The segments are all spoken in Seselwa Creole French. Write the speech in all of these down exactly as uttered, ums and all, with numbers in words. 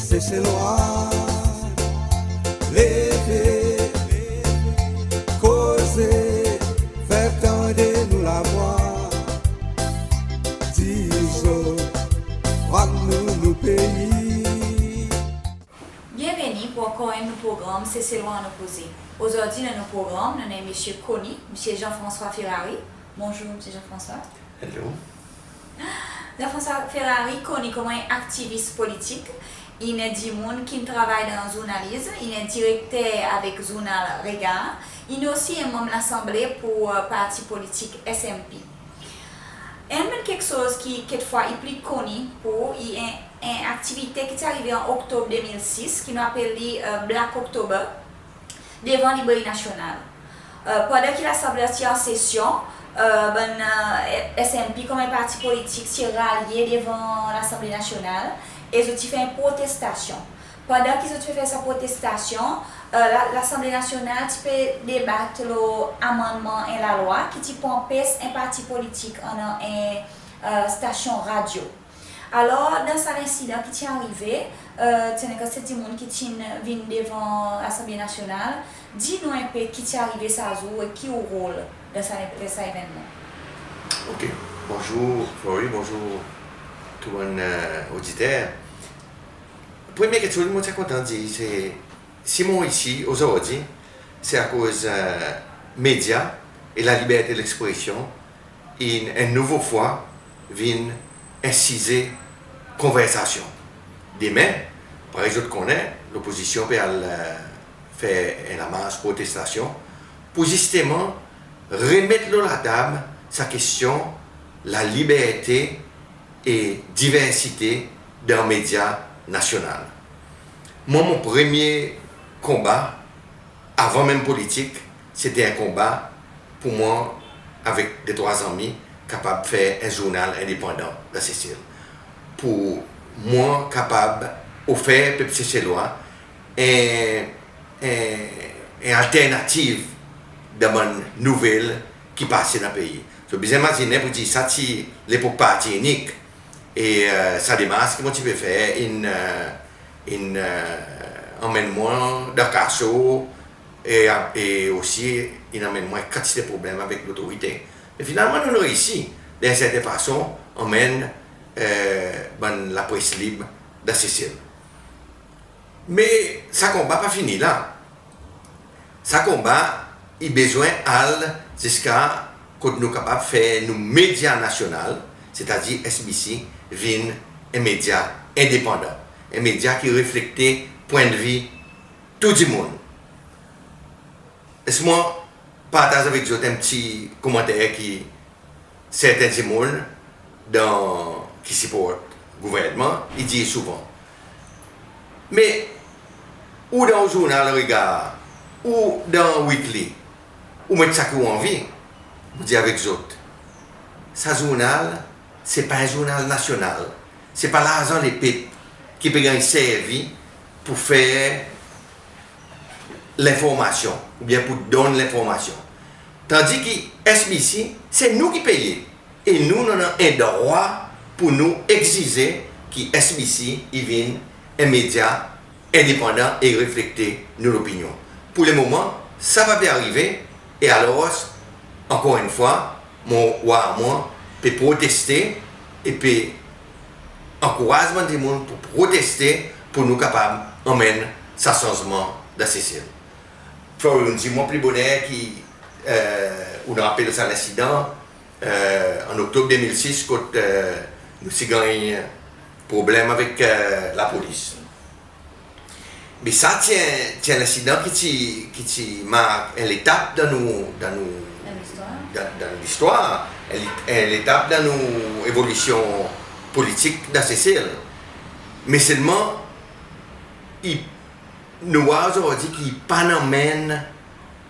Seselwa, leve, koze, fer tande nou lavwa. Dir zot, vwar nou, nou pei. Byenveni pour ankor enn nou progranm Seselwa Annou Koze. Ozordi dan nou progranm, nou annan Msye Conille, Msye Jean-François Ferrari. Bonzour, Msye Jean-François. Hello. Jean-François Ferrari koni konman en aktivis politik. I en dimoun ki'n travay dan zournalis, i en direkter avek zournal Regard, i osi en manm Lasanble pour, e, parti politik S N P. Enn bann keksoz ki kekfwa i pli koni pour, i en, en aktivite ki ti arive an Oktob de mil sis, ki nou apel li, e, Black October, devan Librer Nasyonal. E, pandan ki Lasanble ti an sesyon, e, bann, e, S N P konman en parti politik ti ralye devan Lasanble Nasyonal e zot ti fer en protestasyon. Pandan ki zot ti fer sa protestasyon, e, la, Lasanble Nasyonal ti pe debat lo amannman en lalwa ki ti pou anpes en parti politik annan en, e, stasyon radyo. Alor, dan sa lensidan ki ti arive, e, ti annan en kantite dimoun ki ti'n vin devan Lasanble Nasyonal. Dir nou en pe ki ti arive sa zour e ki ou rol dan sa, dan sa evennman. Ok. Bonzour Flory, bonzour tou bann, e, oditer. Premye keksoz mon ti a kontan dir, se si mon isi ozordi, se akoz, e, medya e laliberte lekspresyon in, en nouvo fwa vin en size konversasyon. Demen, parey zot konnen, lopozisyon pe al, e, fer en lamars protestasyon pour zisteman remet lo latab sa kestyon laliberte e diversite dan medya nasyonal. Mwan, mon premye konba, avan menm politik, se ti en konba pour mwan, avek de trwa zanmi, kapab fer en zournal endepandan dan Sesel. Pour mwan kapab ofer pep Seselwa en, en, en alternativ dan bann nouvel ki pase dan pei. Zot bezwen mazinen pour dir sa ti lepok parti inik. E, e, sa demars ki mon ti pe fer in, e, in, e, anmenn mwan dan kaso e, e osi in anmenn mwan kantite problenm avek lotorite. Me finalman nou'n reisi, dan en serten fason, anmenn, e, bann lapres lib dan Sesel. Me sa konba pa fini la. Sa konba i bezwen al ziska kot nou kapab fer nou medya nasyonal, setadir S B C, vin en medya endepandan, en medya ki reflekte pwennvi tou dimoun. Les mwan partaz avek zot en pti komanter ki serten dimoun dan, ki siport gouvernman, i dir souvan, "Me ou dan ou zournal Regard, ou dan Weekly, ou met sa ki ou anvi." Mon dir avek zot, sa zournal, se pa en zournal nasyonal. Se pa larzan lepep ki pe ganny servi pour fer lenformasyon, oubyen pour donn lenformasyon. Tandi ki S B C, se nou ki peye. E nou, nou annan en drwa pour nou egzize ki S B C i vin en medya endepandan e reflekte nou lopinyon. Pour lemoman, sa pa pe arive, e alor, ankor enn fwa, mon war mwan pe proteste e pe ankouraz bann dimoun pour proteste pour nou kapab anmenn sa sanzman dan Sesel. Flory, ou'n dir mwan pli boner ki, e, ou'n rapel sa lensidan, e, an Oktob de mil sis, kot, e, nou ti ganny problenm avek, e, lapolis. Me sa ti en, ti en lensidan ki ti, ki ti mark en letap dan nou, dan nou, dan, dan nou listwar, en li-, en letap dan nou evolisyon politik dan Sesel. Me selman, i, nou war ozordi ki i pa'n anmenn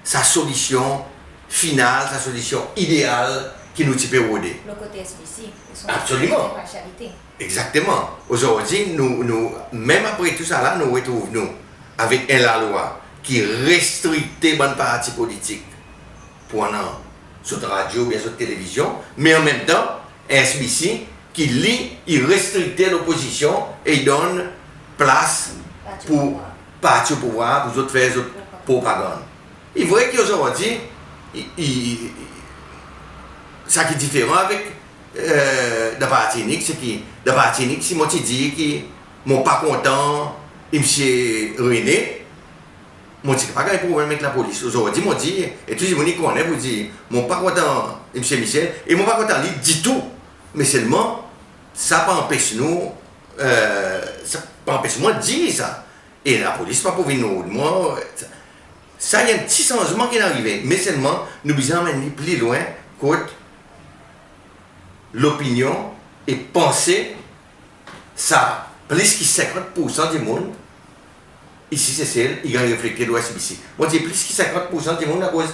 sa solisyon final, sa solisyon ideal ki nou ti pe rode. Lo kote S B C, son... Absoliman. Parsyalite. Egzakteman. Ozordi, nou, nou, menm apre tou sa la, nou retrouv nou avek en lalwa ki restrikte bann parti politik pour annan zot radyo oubyen zot televizyon, me anmenmtan, en S B C ki li, i restrikte lopozisyon e i donn plas pour parti o pouvwar, pour zot fer zot propagann. I vre ki ozordi, i, i, i, sa ki diferan avek, e, dan parti inik, se ki dan parti inik, si mon ti dir ki mon pa kontan Msye René, mon ti pa ganny problenm avek lapolis. Ozordi mon dir, e tou dimoun i konnen pour dir, mon pa kontan Msye Michel, e mon pa kontan li ditou. Me selman, sa pa anpes nou, e, sa pa anpes mwan dir sa. E lapolis pa pou vin rod mwan. Sa, sa i en pti sanzman ki'n arive. Me selman, nou bezwen anmenn li pli lwen kot lopinyon e panse sa plis ki senkant poursan dimoun isi Sesel i ganny reflekte lo S B C. Mon dir plis ki senkant poursan dimoun akoz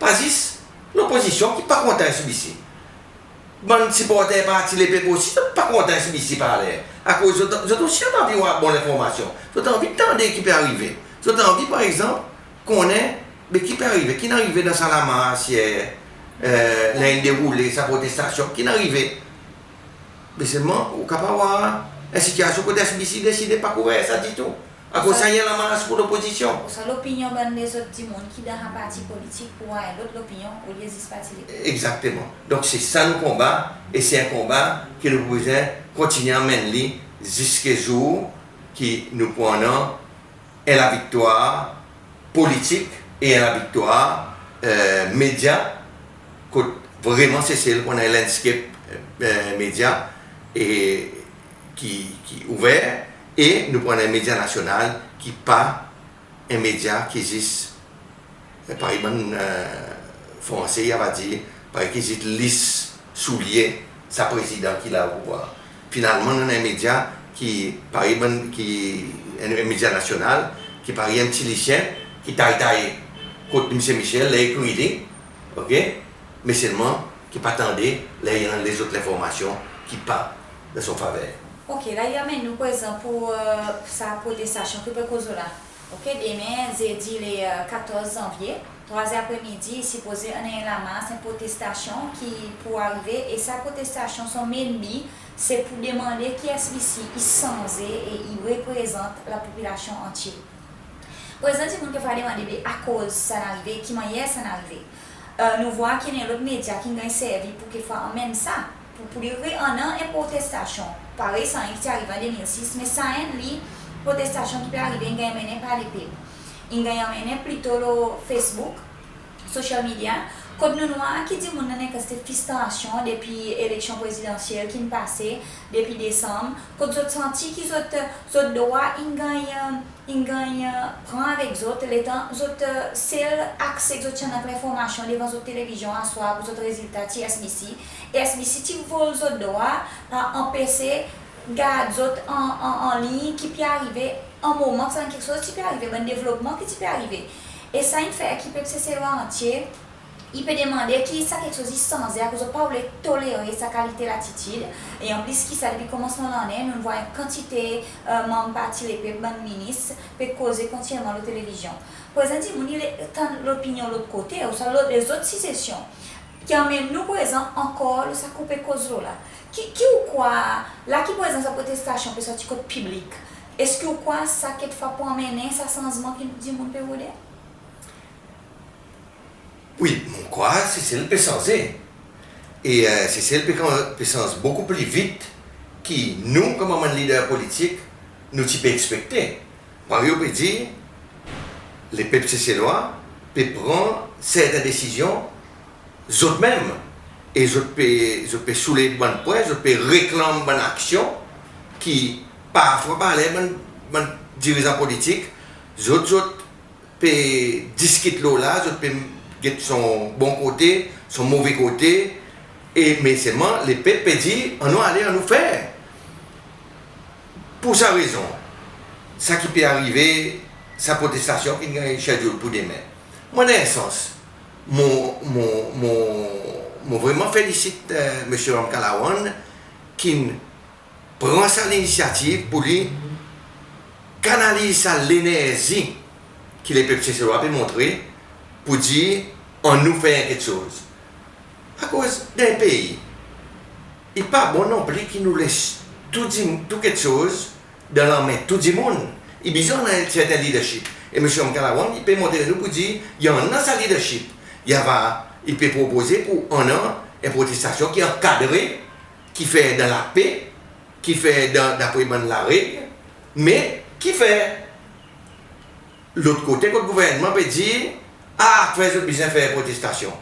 pa zis lopozisyon ki pa kontan S B C. Bann siporter Parti Lepep osi, zot pa kontan S B C pa ler. Akoz zot, zot osi zot anvi war bon lenformasyon. Zot anvi tande ki pe arive. Zot anvi, par egzanp, konnen, be ki pe arive, ki'n arive dan sa lamars yer, e, ler in deroule sa protestasyon, ki'n arive. Me selman, ou kapab war en sitiyasyon kot S B C deside pa kouver sa ditou. Akoz sa i en lamars pour lopozisyon. Sa lopinyon bann lezot dimoun ki dan sa parti politik pou war en lot lopinyon olye zis parti Lepep. Egzakteman. Donk se sa nou konba, e se en konba ki nou pou bezwen kontinyen anmenn li ziska zour ki nou pou annan en laviktwar politik e en laviktwar, e, medya, kot vreman Sesel pou annan en landscape, e, medya, e ki, ki ouver, e nou pou annan en medya nasyonal ki pa en medya ki zis, e, parey bann, e, Franse i ava dir, parey ki zis lis soulye sa prezidan ki la o pouvwar. Finalman, nou annan en medya ki, parey bann, ki, en, en medya nasyonal, ki parey en pti lisyen, ki tay tay kot Msye Michel, ler i kriy li, oke? Me selman, ki pa tande, ler i annan lezot lenformasyon ki pa dan son faver. Oke, la i anmenn nou prezan pour, e, sa protestasyon ki pe koz lo la. Oke, demen, Zedi le, e, katorz Zanvye, trwa zer apremidi, i sipoze annan en lamars, en protestasyon ki pou arive, e sa protestasyon son main bi, se pour demande ki S B C i sanze e i reprezant lapopilasyon antye. Prezan dimoun kekfwa demande, be akoz sa in arive, ki mannyer sa in arive. E, nou war ki annan lot medya ki'n ganny servi pour kekfwa anmenn sa, pour, pour li re annan en protestasyon. Parey sa enn ki ti arive an de mil sis, me sa enn li protestasyon ki pe arive, in ganny anmennen par lepep. In ganny anmennen plito lo Facebook, social media, kot nou'n war ki dimoun annan en kantite fristrasyon depi eleksyon prezidansyel ki'n pase, depi Desanm, kot zot santi ki zot, zot drwa in ganny, in ganny, e, pran avek zot, letan zot, e, sel akse ki zot ti annan avek lenformasyon devan zot televizyon aswar pour zot rezilta ti S B C. E S B C ti vol zot drwa, pa anpese gard zot an, an, an liny ki pe arive, an moman ki sa keksoz ti pe arive, bann devlopman ki ti pe arive. E sa in fer ki pep Seselwa antye, i pe demande ki sa keksoz i sanze, akoz zot pa oule tolere sa kalite latitid. E anplis ki sa, depi konmansman lannen, nou'n war en kantite, e, manm Parti Lepep, bann minis, pe koze kontinyelman lo televizyon. Prezan dimoun i le tann lopinyon lot kote, ouswa lot, lezot sizesyon, ki anmenn nou prezan ankor lo sa ki ou pe koz lo la. Ki, ki ou krwar, la ki prezan sa protestasyon pe sorti kot piblik, eski ou krwar sa kekfwa pou anmennen sa sanzman ki dimoun pe rode? Wi, mon krwar Sesel pe sanze. E, e, Sesel pe kan-, pe sanz bokou pli vit ki nou, konman bann lider politik, nou ti pe ekspekte. Parey ou pe dir, lepep Seselwa pe pran serten desizyon zot menm. E zot pe, zot pe soulve bann pwen, zot pe reklanm bann aksyon ki parfwa pa ler bann, bann dirizan politik, zot, zot pe diskit lo la, zot pe get son bon kote, son move kote, e me selman lepep pe dir, annou ale, annou fer. Pour sa rezon, sa ki pe arive, sa protestasyon ki'n ganny schedule pour demen. Mwan, dan en sans, mon, mon, mon, mon vreman felisit, e, Msye Ramkalawan, ki'n pran sa linisyativ pour li kanaliz sa lenerzi ki lepep Seselwa pe montre pour dir, annou fer keksoz. Akoz dan en pei, i pa bon nonpli ki nou les tou di-, tou keksoz dan lanmen tou dimoun. i bezwen annan serten leadership. E Msye Ramkalawan i pe montre nou pour dir i annan sa leadership. I ava, i pe propoze pour annan en protestasyon ki ankadre, ki fer dan lape, ki fer dan, dapre bann lareg, me ki fer lot kote kot gouvernman pe dir, a, fer zot bezwen fer protestasyon.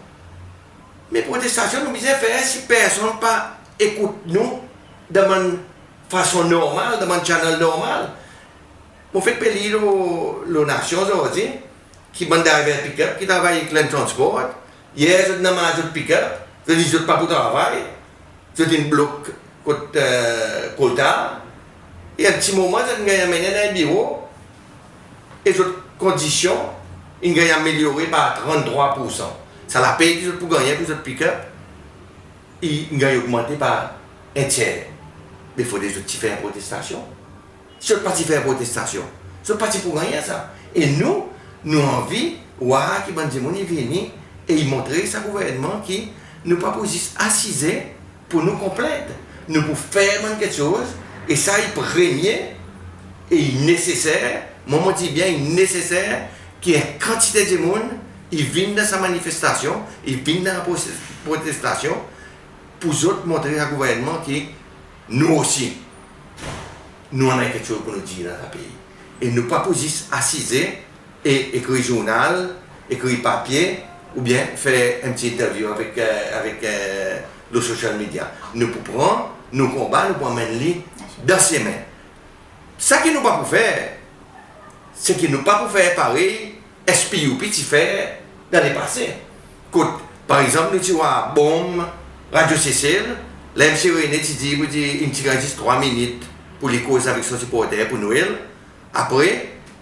Me protestasyon nou bezwen fer si personn pa ekout nou dan bann fason normal, dan bann channel normal. Mon fek pe lir lo, lo Nasyon ozordi, ki bann driver pickup ki travay ek Land Transport, yer zot anmar zot pickup, zot dir zot pa pou travay, zot in blok kot, e, Koltar, e en pti moman zot in ganny anmennen dan en biro, e zot kondisyon in ganny amelyore par tranntrwa poursan. Sa lapey ki zot pou gannyen pour zot pickup, i, in ganny ogmante par en tyer. Me fodre zot ti fer protestasyon. Si zot pa ti fer protestasyon, zot pa ti pou gannyen sa. E nou, nou anvi war ki bann dimoun i vini e i montre sa gouvernman ki nou pa pou zis asize pour nou konplent. Nou pou fer bann keksoz, e sa i premye, e i neseser, mwan mon dir byen i neseser ki en kantite dimoun i vin dan sa manifestasyon, i vin dan sa protestasyon, pour zot montre sa gouvernman ki nou osi, nou annan keksoz pour nou dir dan sa pei. E nou pa pou zis asize e ekri zournal, ekri papye, oubyen fer en pti interview avek, e, avek, e, lo social media. Nou pou pran nou konba, nou pou anmenn li dan semen. Sa ki nou pa pou fer, se ki nou pa pou fer parey S P U P ti fer dan lepase. Kot, par egzanp, nou ti war bonm Radio Sesel, ler Msye Rene ti dir, pour dir, in ti ganny zis trwa minit pour li koz avek son siporter pour Nwel. Apre,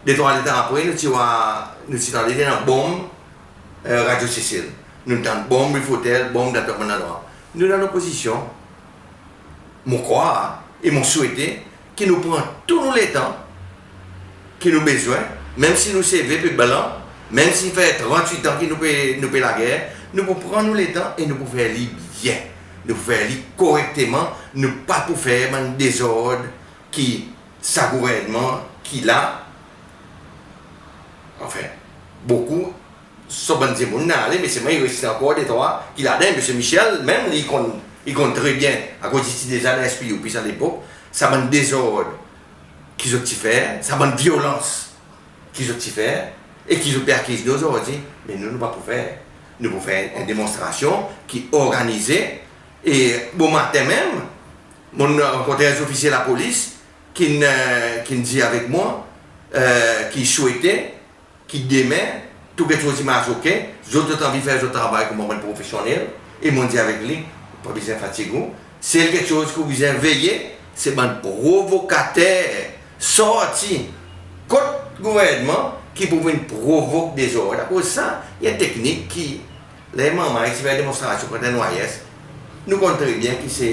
de trwa letan apre, nou ti war, nou ti tande i annan bonm, e, Radio Sesel. Nou tann bonm Reef Hotel, bonm dan tou bann landrwa. Nou dan lopozisyon, mon krwar, e mon swete ki nou pran tou nou letan ki nou bezwen, menm si nou seve pe blan, menm si fer trannwit an ki nou pe, nou pe lager, nou pou pran nou letan e nou pou fer li byen. Nou pou fer li korekteman, nou pa pou fer bann dezord ki sa gouvernman ki la, anfen, bokou son bann dimoun in ale, me selman i reste ankor de trwa ki ladan. Msye Michel menm, li konn, i konn tre byen, akoz i ti deza dan S P U P sa lepok, sa bann dezord ki zot ti fer, sa bann vyolans ki zot ti fer, e ki zot pe akiz nou ozordi, me nou, nou pa pou fer. Nou pou fer en demonstrasyon ki organize, e bomaten menm, mon'n rankontre en zofisye lapolis ki'n, e, ki'n dir avek mwan, e, ki swete ki demen tou keksoz i mars oke, zot, zot anvi fer zot travay konman bann profesyonnel, e mon'n dir avek li, pa bezwen fatig ou, sel keksoz ki ou bezwen veye, se bann provokater sorti kot gouvernman ki pou vin provok dezord. Akoz sa, i en teknik ki, ler manman i ti fer demonstrasyon kont N Y S, nou konn tre byen ki se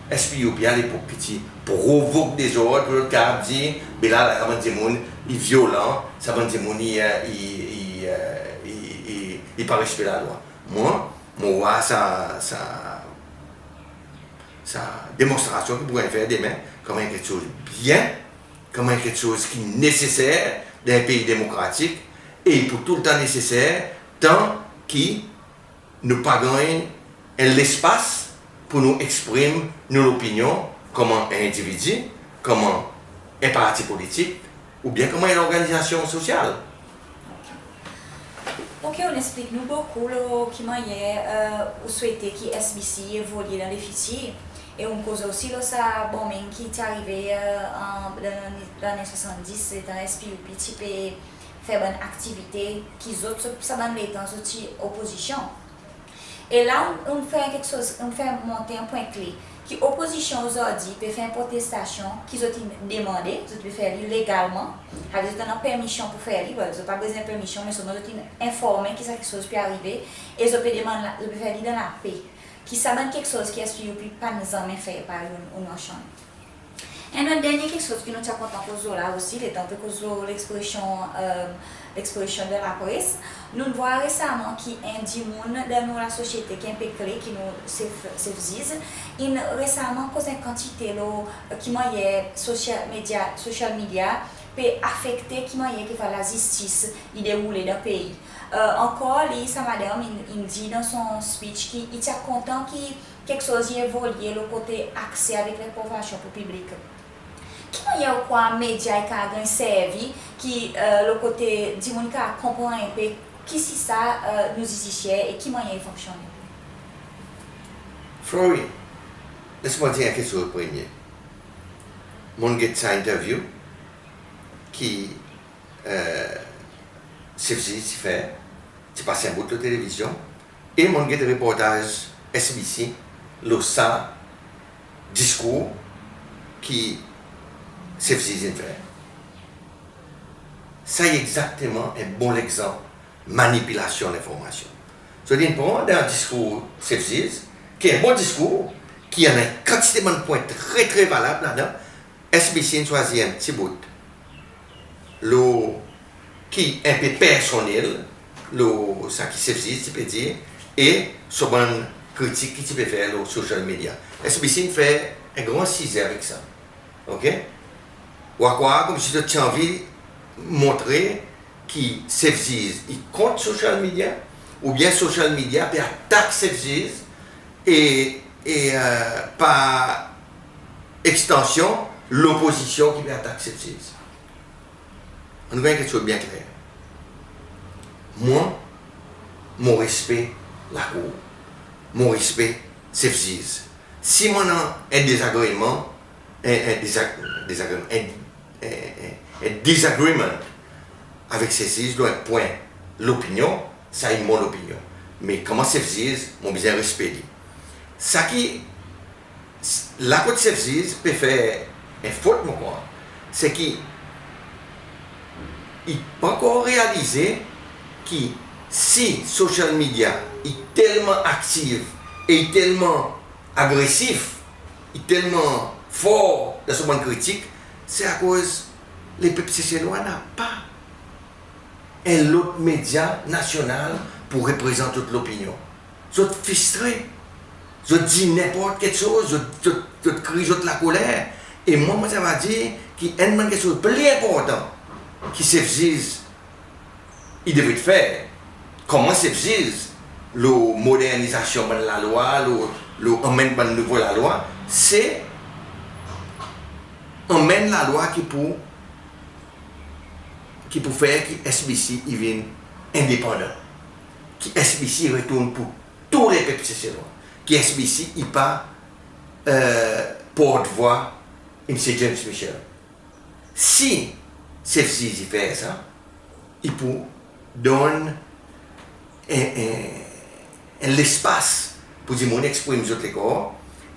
S P U P a lepok ki ti provok dezord pour zot kapab dir, be la, la sa bann dimoun i vyolan, sa bann dimoun i, e, i, i, e, i, i, i pa respekte lalwa. Mwan, mon war sa, sa, sa demonstrasyon ki pou ganny fer demen konman en keksoz byen, konman en keksoz ki neseser dan en pei demokratik, e i pou toultan neseser tan ki nou pa ganny en lespas pour nou eksprim nou lopinyon konman en endividi, konman en parti politik, oubyen konman en lorganizasyon sosyal. Oke, ou'n eksplik nou bokou lo ki mannyer, e, ou swete ki S B C i evolye dan lefitir, e ou'n koz osi lo sa bonm ki ti arive, e, an, dan, dan lannen swasanndis, letan S P U P ti pe fer bann aktivite ki zot, sa bann letan zot ti opozisyon. E la, ou'n, ou'n fer keksoz, ou'n fer monte en pwen kle, ki opozisyon ozordi pe fer en protestasyon ki zot in demande, zot pe fer li legalman, savedir zot annan permisyon pour fer li, bon, zot pa bezwen permisyon, me selman zot in enformen ki sa keksoz pe arive, e zot pe demann la, zot pe fer li dan lape. Ki sa bann keksoz ki S P U P pa'n zanmen fer, parey ou'n, ou'n mansyonn. En lot dernyen keksoz ki nou ti a kontan koz lo la osi, letan ou pe koz lo lekspresyon, e, lekspresyon dan lapres, nou'n war resaman ki en dimoun dan nou lasosyete ki en pe kle, ki nou sef, sef ziz, in resaman koz en kantite lo, e, ki mannyer sosyal medya, sosyal medya pe afekte ki mannyer ki sa lazistis i deroule dan pei. E, ankor li, sa madanm in, in dir dan son speech ki i ti a kontan ki keksoz i evolye lo kote akse avek lenformasyon pour piblik. Ki mannyer ou krwar medya i kapab ganny servi ki, e, lo kote dimoun i kapab konpran en pe kisisa, e, nou zidisyer e ki mannyer i fonksyonnen? Flory, les mwan dir en keksoz premye. Mon'n get sa interview ki, e, Sef Ziz ti fer, ti pas en bout lo televizyon, e mon'n get reportaz S B C lo sa diskour ki Sef Ziz in fer. Sa i egzakteman en bon legzanp manipilasyon lenformasyon. Zot in pran dan diskour Sef Ziz, ki en bon diskour, ki annan en kantite bann pwen tre, tre valab ladan, S B C in swazir en pti bout lo ki en pe personnel, lo sa ki Sef Ziz ti pe dir, e son bann kritik ki ti pe fer lo social media. S B C in fer en gran size avek sa. OK? Ou a krwar konmsi zot ti anvi montre ki Sef Ziz i kont social media, oubyen social media pe atak Sef Ziz, e, e, e, par ekstansyon, lopozisyon ki pe atak Sef Ziz. Annou ganny keksoz byen kler. Mwan, mon respe lakour, mon respe Sef Ziz. Si mon annan en dezagreman, en, en deza-, dezagreman, en, en, en, en disagreement avek Sef Ziz lo en pwen lopinyon, sa i mon lopinyon. Me konman Sef Ziz, mon bezwen respe li. Sa ki, s-, la kot Sef Ziz pe fer en fot, mon krwar, se ki i pa ankor realize ki si social media i telman aktiv e i telman agresif, i telman for dan son bann kritik, se akoz lepep Seselwa napa en lot medya nasyonal pour reprezant zot lopinyon. Zot fristre, zot dir nenport keksoz, zot, zot, zot kriy zot lakoler. E mwan, mon ti ava dir ki enn bann keksoz pli enportan ki Sef Ziz i devret fer, konman Sef Ziz, lo modernizasyon bann lalwa, lo, lo anmenn bann nouvo lalwa, se anmenn lalwa ki pou, ki pou fer ki S B C i vin endepandan, ki S B C i retourn pour tou lepep Seselwa, ki S B C i pa, e, portvwa Msye James Michel. Si Sef Ziz i fer sa, i pou donn en, en, en lespas pour dimoun eksprim zot lekor,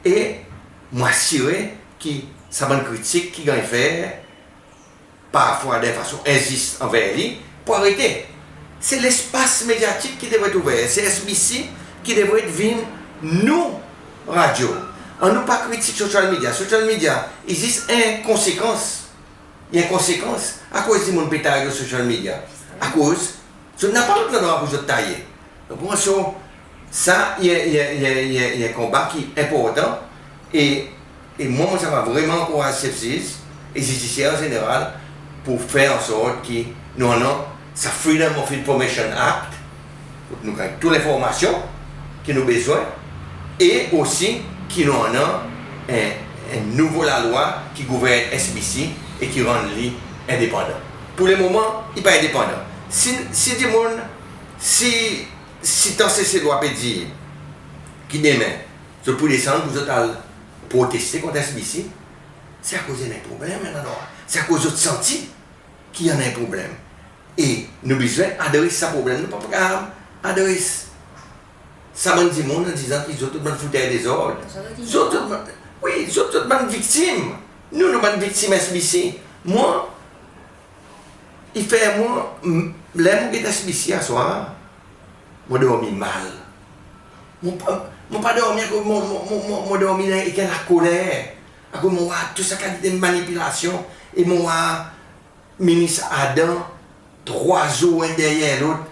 e mon asire ki sa bann kritik ki ganny fer parfwa dan fason enzis anver li pou arete. Se lespas medyatik ki devret ouver, se S B C ki devret vin nou radyo. Annou pa kritik social media. Social media i zis en konsekans. I en konsekans. Akoz dimoun pe taye lo social media? Akoz zot napa lot landrwa pour zot taye. Donk, mwan, so, sa i en, i en, i en, i en, i en konba ki enportan, e, e mwan, mon ti ava vreman ankouraz Sef Ziz e zidisyer an zeneral pour fer an sort ki nou annan sa Freedom of Information Act, pour nou ganny tou lenformasyon ki nou bezwen, e osi ki nou annan en, en nouvo lalwa ki gouvern S B C e ki rann li endepandan. Pour lemoman, i pa endepandan. Si, si dimoun, si, si tan Seselwa pe dir ki demen zot pou desann pour zot al proteste kont S B C, se akoz i annan en problenm, annan, non? Se akoz zot santi ki annan en problenm. E nou bezwen adres sa problenm. Nou pa kapab adres sa bann dimoun an dizan ki zot tou bann fouter dezord. Zot tou bann, wi, zot tou bann viktim. Nou, nou bann viktim S B C. Mwan, i fer mwan, m-, ler mon get S B C aswar, mon dormi mal. Mon pa, mon pa dormi, mon, mon, mon, mon, mon dormi avek en lakoler. Akoz mon war tou sa kalite manipilasyon. E mon war Minis Adam, trwa zour enn deryer lot.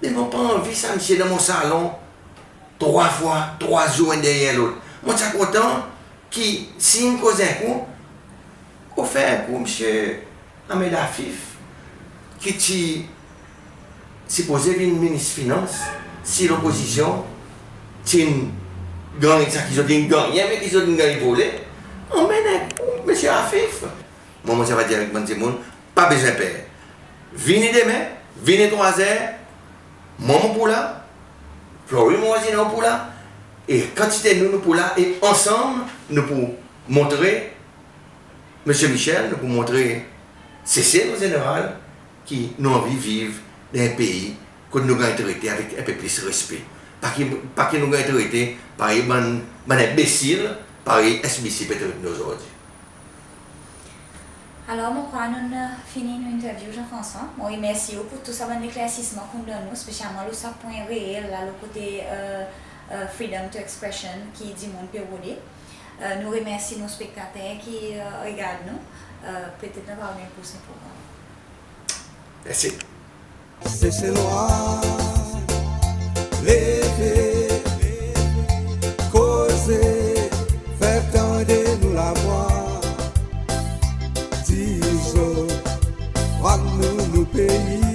Me mon pa anvi sa msye dan mon salon, trwa fwa, trwa zour enn deryer lot. Mon ti a kontan ki si in koz en kou, ofer en kou, msye, Ahmed Afif, ki ti sipoze vin Minis Finans, si Lopozisyon ti'n ganny sa ki zot in gannyen, me ki zot in ganny vole, anmenn Msye Afif. Mwan mon ti ava dir avek bann dimoun, pa bezwen per. Vini demen, vini trwa zer, mwan mon pou la, Flory, mon vwazin, ou pou la, e kantite nou, nou pou la, e ansanm nou pou montre Msye Michel, nou pou montre Sesel an zeneral ki nou anvi viv dan en pei kot nou ganny trete avek en pe plis respe. Pa ki, pa ki nou ganny trete parey bann, bann enbesil, parey SBC pe tret nou ozordi. Alor, mon krwar nou'n fini nou interview, Jean-François. Mon remersi ou pour tou sa bann leklersisman ki ou'n donn nou, spesyalman lo sa pwen reel la, lo kote, e, e, freedom to expression ki dimoun pe rode. E, nou remersi nou spektater ki, e, regard nou. E, petet nou ava revin pour sa progranm. Mersi. Seselwa, leve, koze, fer tande nou lavwa. Dir zot, vwala nou, nou pei.